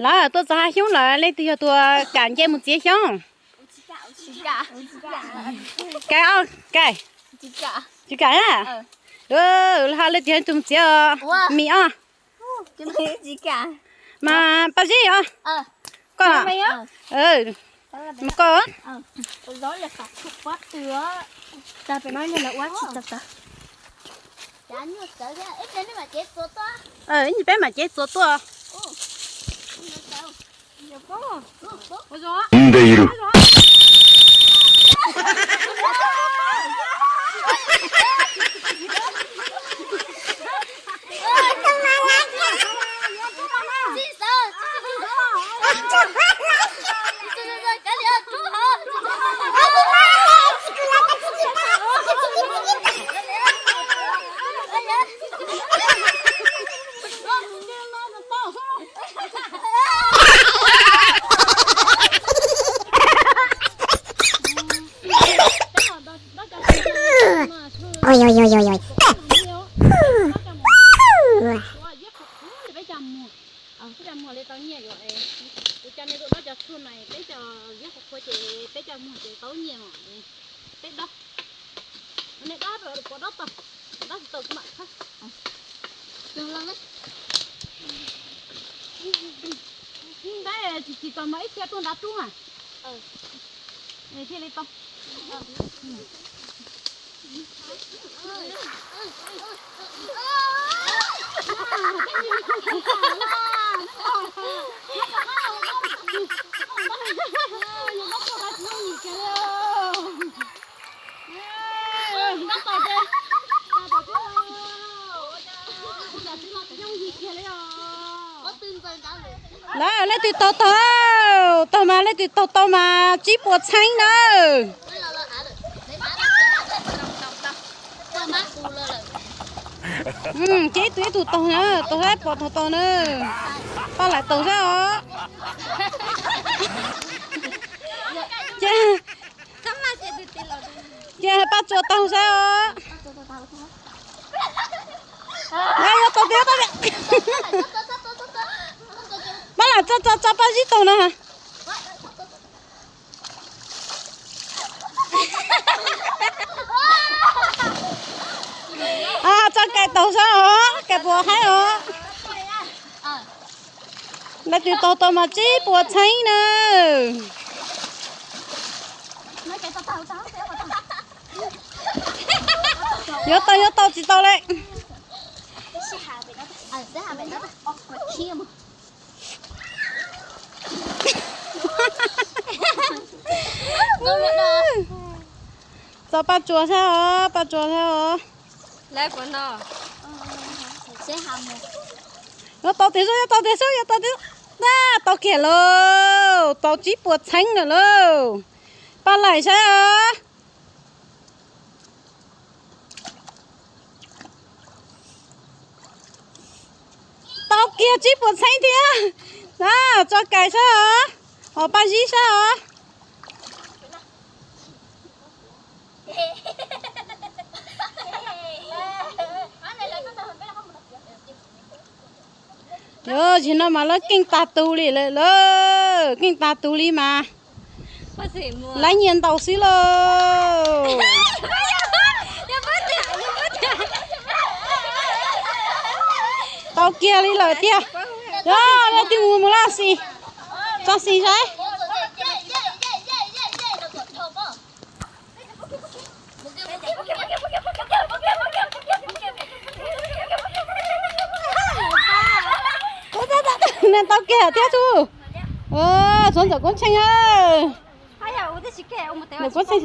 Lawv tuaj txog hav xyoob lawm, leej twg yog tus kam nce mus txiav xyoob? Kam, kam, tsis kam na. Leej twg yog tus mus txiav? Mis os. Mas Paj Zib os. Koj, koj. Ib ntsis peb mam cev txuas tuaj. Peb cov muag li tau nyiaj yuav, kuv cov me tub dob cov tshuaj no, peb cov liab qhuav qhuav ces peb cov muag ces tau nyiaj os. Peb dob, nej dob pom dob tau, dob tsis tau kuv mam khawb. Ntab tsis tsis tau mas ib txhia tuaj nrad rub mas thiaj li tau. Lawv leej twg taug taug, taug mas leej twg taug tau mas tsib puas txheeb nawb. Ces ib tug ib tug taug na, taug saib pom taug tau na. Paj Laim taug saib os. Ces Paj Tsuas taug saib os. Yuav tau tiag, tau tiag. Paj Laim tso tso tso Paj Zib taug na. Tso Kais taug saib os, Kais puas haib os. Leej twg taug tau mas tsib puas txheeb na. Yuav tau yuav tau tsis tau li. Tso Paj Tsuas saib os, Paj Tsuas saib os. Yuav tau tiag sub, yuav tau tiag sub, yuav tau tiag. Tau kiag lauj, tau tsib puas txheeb lawm lauj. Paj Laim saib os. Tau kiag tsib puas txheeb thiab. Tso Kais saib os, ho Paj Zib saib os. Yog, zaum no mas lawv keej tag tus li lawm, lawv keej tag tus li mas. Lawv nyias ntaus xwb lauj. Tau kiag li lawm tiag. Yog, leej twg mus mus laj xis, tso xis saib. Nws tau kiag thiab sub. Txhuav ntxawm koob tsheej. Koob tsheej,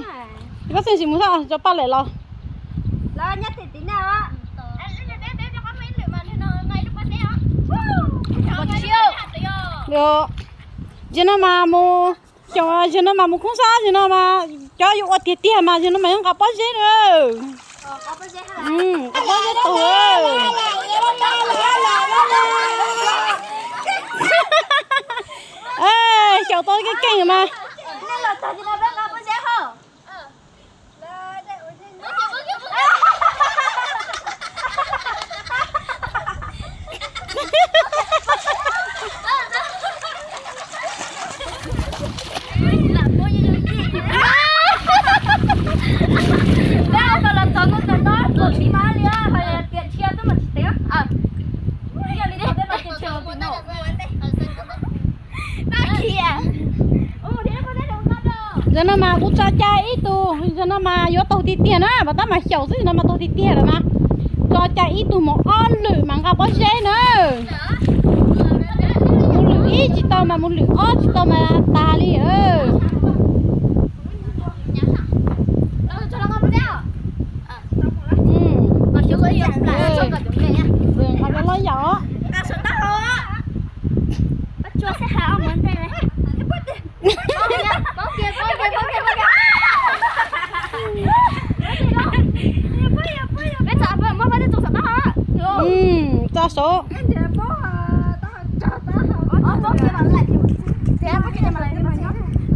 koob tsheej sim mus tso Paj Laim los. Zaum no mas mus, xyoo zaum no mas mus khoob sab, zaum no mas cov yuav ua tiag tiag mas zaum no mas yuav nqa pob zeb na. Nqa pob zeb taug. Xyaum tau keej keej mas. Zaum no mas kuv tso cai ib tug, zaum no mas yuav taug tiag tiag na, mas tab mas xyaum xwb, zaum no mas taug tiag tiag lawm mas. Tso cai ib tug mus ob lwm mas nqa pob zeb na. Mus lwm ib tsis tau mas mus lwm ob tsis tau mas tas li. Nqa cov loj yam os. Tso saud.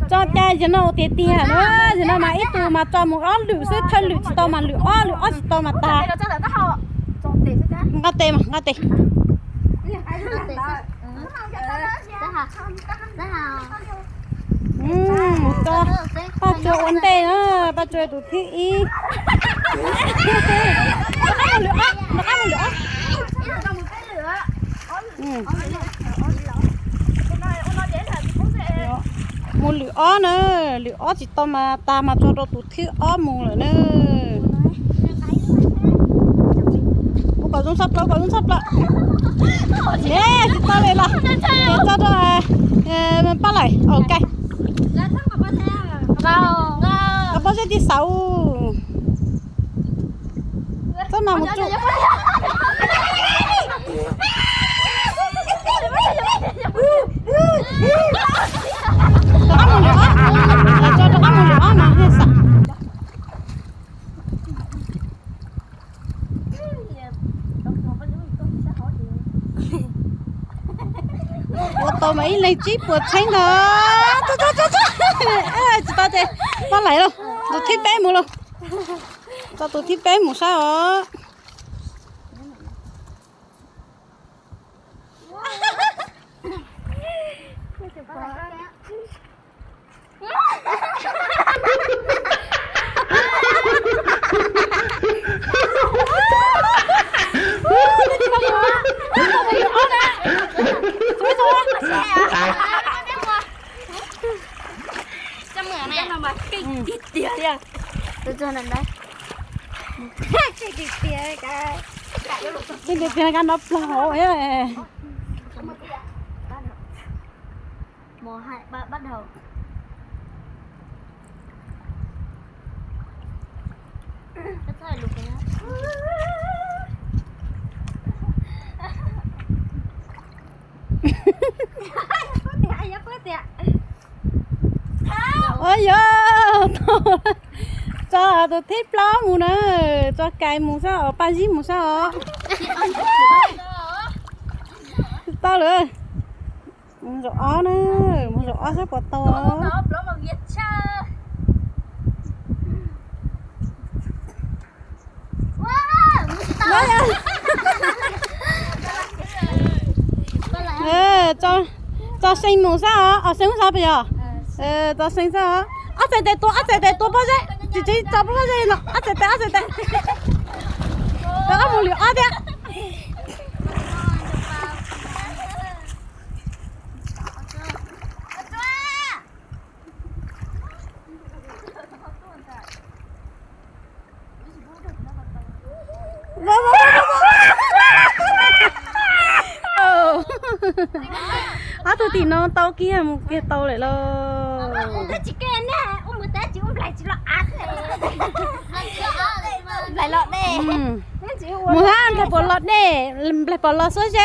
Tso cai zaum no tiag tiag na, zaum no mas ib tug mas tso mus ob lwm xwb, thawj lwm tsis tau mas lwm ob, lwm ob tsis tau mas tas. Nqa tes mas nqa tes. Paj Tsua ua ntej na, Paj Tsua tus thib ib. Mus lwm ob na, lwm ob tsis tau mas tas mas tso rau tus thib ob mus lawm na. Ua kom zoo tshaj plaws, ua kom zoo tshaj plaws. Ne, tsis tau li los, tso rau pab lawm, ok. Pob zeb tib saud. Txhob mas mus tsuj. Rov qab mus lwm ob, tso rov qab mus lwm ob mas thiaj xam. Ua tau mas ib leeg tsib puas txheeb ntag. Tsis tau ces pab lawm lauj, tus thib peb mus lauj. Tso tus thib peb mus saib os. Tiag tiag, kab no plaug hauv. Một, hai, ba, bắt đầu. Ua yog, tso tus thib plaub mus na, tso kais mus saib os, Paj Zib mus saib os. Tau lawm. Mus zaum ob na, mus zaum ob saib puas tau. Tso See mus saib os, See mus saib puas yog? Tso See saib os. Ob txhais tes tua, ob txhais tes tua pob zeb, tsis tsis tso pob zeb no, ob txhais tes, ob txhais tes. Rov qab mus lwm ob thiab. Ob tug tim no tau kiag mus kiag tau lawm lauj. Mus hab nplaig puas los dej, nplaig puas los xuab zeb.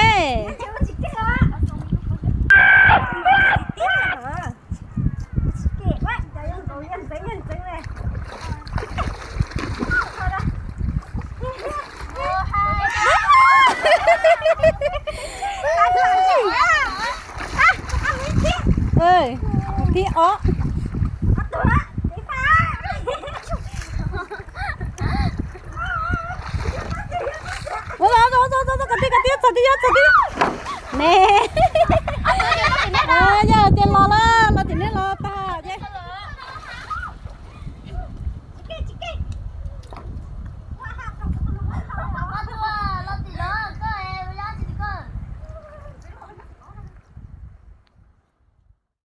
Thib ob. Kom tiag, kom tiag, txog tiag, txog tiag. Ne.